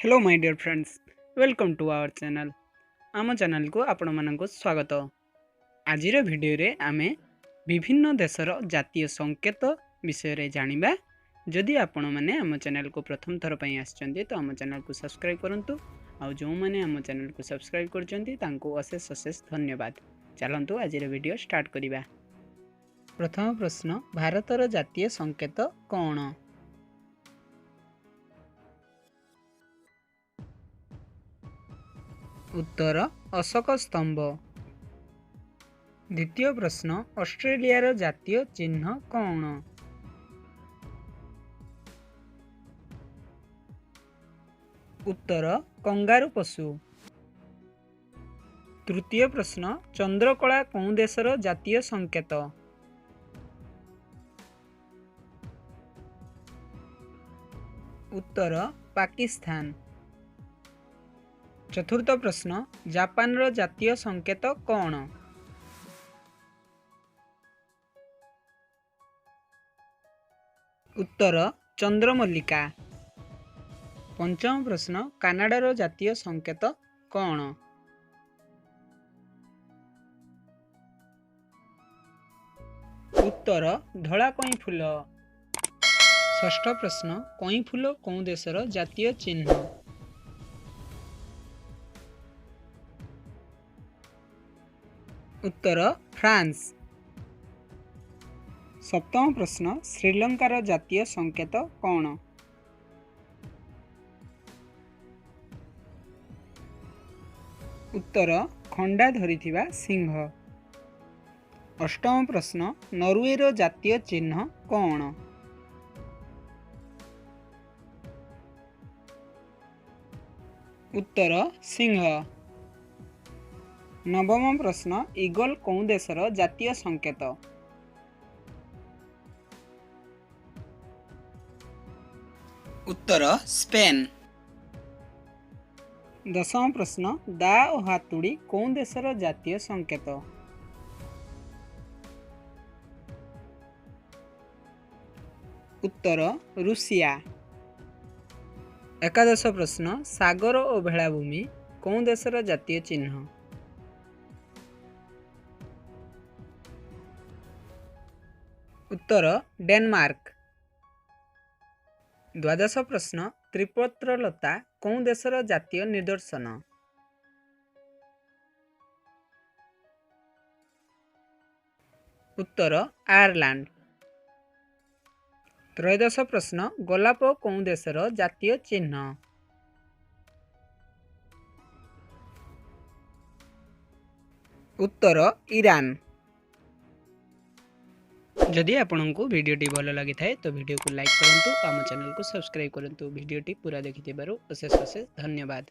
Hello my dear friends, welcome to our channel. ଆମ ଚ୍ୟାନେଲକୁ ଆପଣମାନଙ୍କୁ ସ୍ୱାଗତ। ଆଜିର ଭିଡ଼ିଓରେ ଆମେ ବିଭିନ୍ନ ଦେଶର ଜାତୀୟ ସଂକେତ ବିଷୟରେ ଜାଣିବା। ଯଦି ଆପଣମାନେ ଆମ ଚ୍ୟାନେଲକୁ ପ୍ରଥମ ଥର ପାଇଁ ଆସିଛନ୍ତି, ତ ଆମ ଚ୍ୟାନେଲକୁ ସବସ୍କ୍ରାଇବ୍ କରନ୍ତୁ। ଆଉ ଯେଉଁମାନେ ଆମ ଚ୍ୟାନେଲକୁ ସବସ୍କ୍ରାଇବ୍ କରିଛନ୍ତି, ତାଙ୍କୁ ଅଶେଷ ଅଶେଷ ଧନ୍ୟବାଦ। ଚାଲନ୍ତୁ, ଆଜିର ଭିଡ଼ିଓ ଷ୍ଟାର୍ଟ କରିବା। ପ୍ରଥମ ପ୍ରଶ୍ନ, ଭାରତର ଜାତୀୟ ସଂକେତ କ'ଣ? ଉତ୍ତର, ଅଶୋକ ସ୍ତମ୍ଭ। ଦ୍ୱିତୀୟ ପ୍ରଶ୍ନ, ଅଷ୍ଟ୍ରେଲିଆର ଜାତୀୟ ଚିହ୍ନ କ'ଣ? ଉତ୍ତର, କଙ୍ଗାରୁ ପଶୁ। ତୃତୀୟ ପ୍ରଶ୍ନ, ଚନ୍ଦ୍ରକଳା କେଉଁ ଦେଶର ଜାତୀୟ ସଂକେତ? ଉତ୍ତର, ପାକିସ୍ତାନ। ଚତୁର୍ଥ ପ୍ରଶ୍ନ, ଜାପାନର ଜାତୀୟ ସଂକେତ କ'ଣ? ଉତ୍ତର, ଚନ୍ଦ୍ରମଲ୍ଲିକା। ପଞ୍ଚମ ପ୍ରଶ୍ନ, କାନାଡାର ଜାତୀୟ ସଂକେତ କ'ଣ? ଉତ୍ତର, ଧଳା କଇଁ ଫୁଲ। ଷଷ୍ଠ ପ୍ରଶ୍ନ, କଇଁ ଫୁଲ କେଉଁ ଦେଶର ଜାତୀୟ ଚିହ୍ନ? ଉତ୍ତର, ଫ୍ରାନ୍ସ। ସପ୍ତମ ପ୍ରଶ୍ନ, ଶ୍ରୀଲଙ୍କାର ଜାତୀୟ ସଂକେତ କ'ଣ? ଉତ୍ତର, ଖଣ୍ଡା ଧରିଥିବା ସିଂହ। ଅଷ୍ଟମ ପ୍ରଶ୍ନ, ନରୱେର ଜାତୀୟ ଚିହ୍ନ କ'ଣ? ଉତ୍ତର, ସିଂହ। ନବମ ପ୍ରଶ୍ନ, ଇଗଲ କେଉଁ ଦେଶର ଜାତୀୟ ସଂକେତ? ଉତ୍ତର, ସ୍ପେନ୍। ଦଶମ ପ୍ରଶ୍ନ, ଦା ଓ ହାତୁଡ଼ି କେଉଁ ଦେଶର ଜାତୀୟ ସଂକେତ? ଉତ୍ତର, ରୁଷିଆ। ଏକାଦଶ ପ୍ରଶ୍ନ, ସାଗର ଓ ବେଳାଭୂମି କେଉଁ ଦେଶର ଜାତୀୟ ଚିହ୍ନ? ଉତ୍ତର, ଡେନମାର୍କ। ଦ୍ୱାଦଶ ପ୍ରଶ୍ନ, ତ୍ରିପତ୍ରଲତା କେଉଁ ଦେଶର ଜାତୀୟ ନିଦର୍ଶନ? ଉତ୍ତର, ଆୟାରଲାଣ୍ଡ। ତ୍ରୟୋଦଶ ପ୍ରଶ୍ନ, ଗୋଲାପ କେଉଁ ଦେଶର ଜାତୀୟ ଚିହ୍ନ? ଉତ୍ତର, ଇରାନ। ଯଦି ଆପଣଙ୍କୁ ଭିଡ଼ିଓଟି ଭଲ ଲାଗିଥାଏ, ତ ଭିଡ଼ିଓକୁ ଲାଇକ୍ କରନ୍ତୁ, ଆମ ଚ୍ୟାନେଲକୁ ସବସ୍କ୍ରାଇବ୍ କରନ୍ତୁ। ଭିଡ଼ିଓଟି ପୁରା ଦେଖିଥିବାରୁ ଅଶେଷ ଅଶେଷ ଧନ୍ୟବାଦ।